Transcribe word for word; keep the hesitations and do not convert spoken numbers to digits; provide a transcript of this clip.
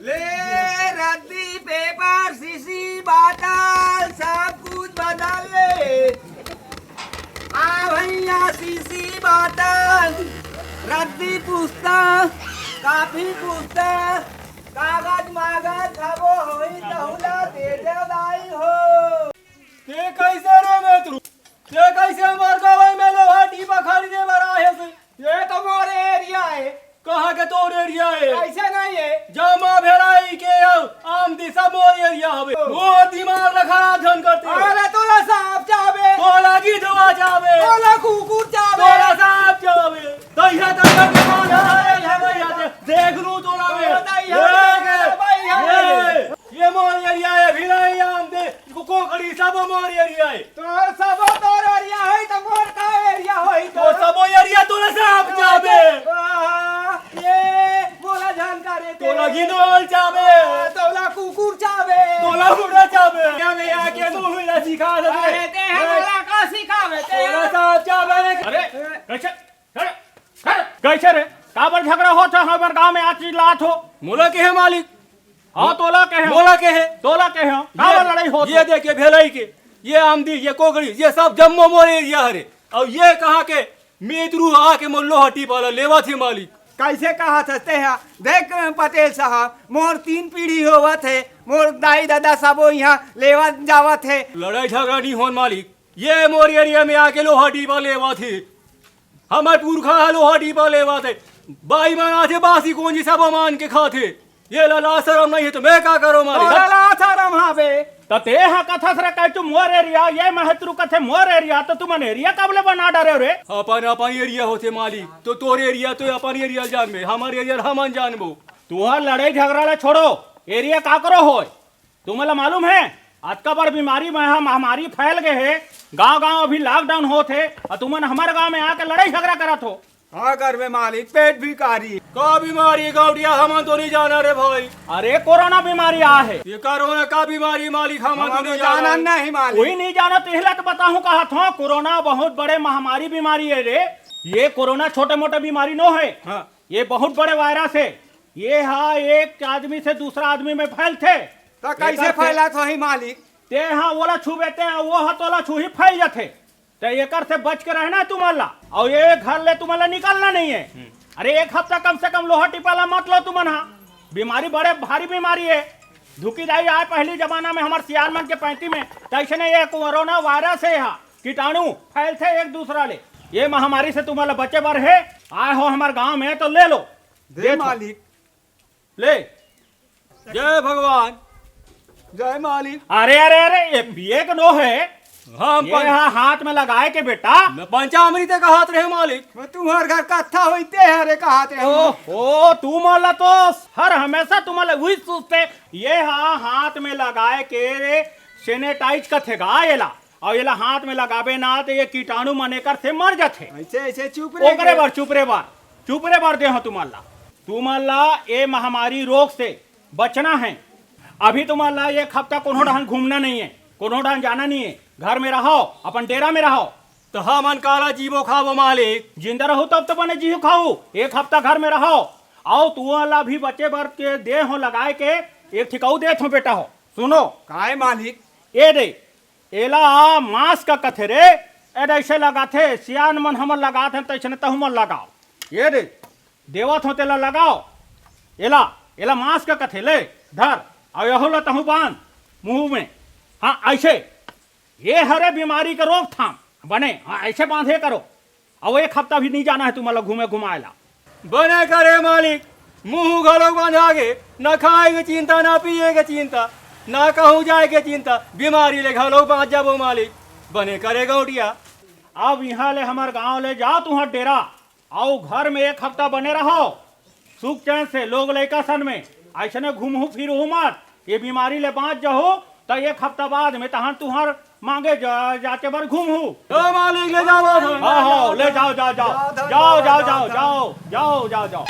ले रद्दी, पेपर, शीशी, बाटल, सब कुछ बदल ले। आ भैया, शीशी, बाटल, रद्दी, पुस्तक, कापी, पुस्तक, कागज मागज सबो होई, तहूला दे देव दाई हो। ते कइसे रे मित्र? ते कइसे हमर गवई में लोहा टीपा खरीदे बर आए हस? ये तो मोर एरिया हे। कहाँ के तोर एरिया हे? अइसे नहीं हे। जमा भेलाई के अउ आमदी सब मोर एरिया हवे। मोर दिमाग ला खराब झन करते। अरे तोला सांप चाबे। तोला गिद्धवा चाबे। तोला कुकुर चाबे। तोला सांप चाबे। तइहा तइहा के माल हरे हवे याते। देख लू तोला में। तोला तइहा ए, तइहा ए, भैया। ए, ये मोर एरिया हे, भिलाई आमदी, को-, कोकड़ी सब मोर एरिया हे। तोर सब तोर एरिया हे, त मोर का एरिया होही तो तोर? सबो एरिया तोला सांप चाबे। आहा, ये मोला जानकारी दे। तोला गिनोल चाबे। आ, तोला कुकुर चाबे। तोला मुड़ा चाबे। क्या मैं आके मुंह मिला सिखा दे। अरे, ते हे, ए, मोला का सिखावे ते? तोला सांप चाबे। अरे, कइसे? अरे, अरे, कइसे रे? काबर झगड़ा होत हे? हमर गांव में आ चीज लात हो। मोला के हे मालिक? हाँ, तोला के हे। मोला के हे? तोला के हे? काबर ये, लड़ाई होत ये हे? देख, ये भेलई के, ये आमदी, ये कोकड़ी, ये सब जम्मो मोर एरिया हरे। अउ ये कहाँ के मित्रु आके मोर लोहा टीपा ला लेवत हे मालिक। कइसे कहत हस ते हा? देख पटेल साहब, मोर तीन पीढ़ी होवत हे, मोर दाई ददा सबो इहाँ लेवत जावत हे। लड़ाई झगड़ा नहीं होन मालिक, ये मोर एरिया में आके लोहा टीपा लेवत हे। हमर पुरखा ह लोहा टीपा लेवत हे। बाई मन आथे बासी कोंजी सब मान के खाथे। ये ला लाज सरम नहीं हे त मैं का करों मालिक? तोला लाज सरम हावे। त ते ह कथस रे कहि तू मोर एरिया, ये महतरू कथे मोर एरिया, त तुमन एरिया कब ले बना डरे रे? अपन अपन एरिया होथे मालिक, तो तोर एरिया तो अपन एरिया जानबे, हमर एरिया हमन जानबो। तुहर लड़ाई झगड़ा ला छोड़ो, एरिया का करो होय? तुमन ला मालूम हे, अतका बड़ बीमारी महा-, महामारी फैल गे हे, गांव-गांव अभी लॉकडाउन होत हे, अउ तुमन हमर गांव में आके लड़ाई झगड़ा करत हो। का करबे मालिक, पेट भिखारी। का बीमारी गौंटिया, हमन तो नहीं जाना रे भाई। अरे कोरोना बीमारी आ हे। ये कोरोना का बीमारी मालिक, हमन तो हमन नहीं तो जाना जाना। नहीं मालिक। कोई नहीं जाना, तो इहला तो बताहूं कहत हो, कोरोना बहुत बड़े महामारी बीमारी हे रे। ये कोरोना छोटे मोटे बीमारी नो हे। हाँ। ये बहुत बड़े वायरस हे। ये हा एक आदमी से दूसरा आदमी में फैलथे। त कइसे एकर से फैलत होही मालिक? ते हा ओला छूबे, ते हा वो हा तोला छूही, फैल जथे। त एकर से बच के रहना हे तुमन ला, अउ ये घर ले तुमन ला निकलना नहीं हे। हम्म। अरे एक हफ्ता कम से कम लोहा टिपा ला मत लो तुमन हा। बीमारी बड़े भारी बीमारी हे। धुकी दाई आय पहली जमाना में हमर सियान मन के पैंती में, तइसने ये कोरोना वायरस हे हा, कीटाणु फैलथे एक दूसरा ले। ये महामारी से तुमन ला बचे बर हे, आय हो हमर गांव में तो ले लो। दे देत हो। मालिक। ले। जय भगवान। जय मालिक। अरे, अरे, अरे, ये पिए के नो हे। हाँ, ये पंच- हा हाथ में लगाए के बेटा। मैं पंचामृत कहत रहे मालिक। मैं तुम्हार घर कत्था होइते हे रे कहत रहे। ओ, ओ, तुमन ला तो हर हमेशा तुमन ला उही सोचते। ये हा हाथ में लगाए के सैनिटाइज कथे गा एला। अउ एला हाथ में लगाबे ना, त ये कीटाणु मन एकर से मर जथे। अइसे, अइसे चुप रे ओकरे के। बर, चुप रे बर, चुप रे बर दे हो तुमन ला। तुमन ला ये महामारी रोग से बचना हे। अभी तुमन ला एक हफ्ता कोनो डहन घूमना नहीं हे, कोनो डहन जाना नहीं हे। घर में रहो, अपन डेरा में रहो। त हमन काला जीबो खाबो मालिक? जिंदा रहो तब तो बने जीहू खाऊ। एक हफ्ता घर में रहो। अउ तुमन ला भी बचे बर के दे हो लगाए के एक ठिकाऊ देत हो बेटा हो। सुनो। काय मालिक? ये दे, एला मास्क कथे रे, ए जइसे लगाथे, सियान मन हमर लगात हन, तइसने तहू मन लगाओ। ये दे, देवत हो तेला लगाओ। एला, एला मास्क कथे, ले, धर, अउ यहू ला तहू बांध, मुंह में। हाँ, अइसे। ये हरे बीमारी के रोकथाम, बने, हाँ, अइसे बांधे करो। अउ एक हफ्ता भी नहीं जाना हे तुमन ला घूमे घुमाए ला। बने करे मालिक, मुंह घलो बंधा गे, ना खाए के चिंता, ना पिए के चिंता, ना कहूँ जाए के चिंता, बीमारी ले घलो बांच जाबो मालिक। बने करे गौटिया। अब इहाँ ले हमर गांव ले जाओ तुहर डेरा, अउ घर में एक हफ्ता बने रहो। सुख चैन से लोग लइका सन में अइसने घूमहू फिरहू मत। ये बीमारी ले बांच जहू, त एक हफ्ता बाद में तहन तुहर मांगे जा-, जाचे बर घूमहू। ए मालिक, ले जाओ। हाँ, हाँ, ले जाओ, जाओ, जाओ। जाओ, जाओ, जाओ, जाओ, जाओ, जाओ, जाओ।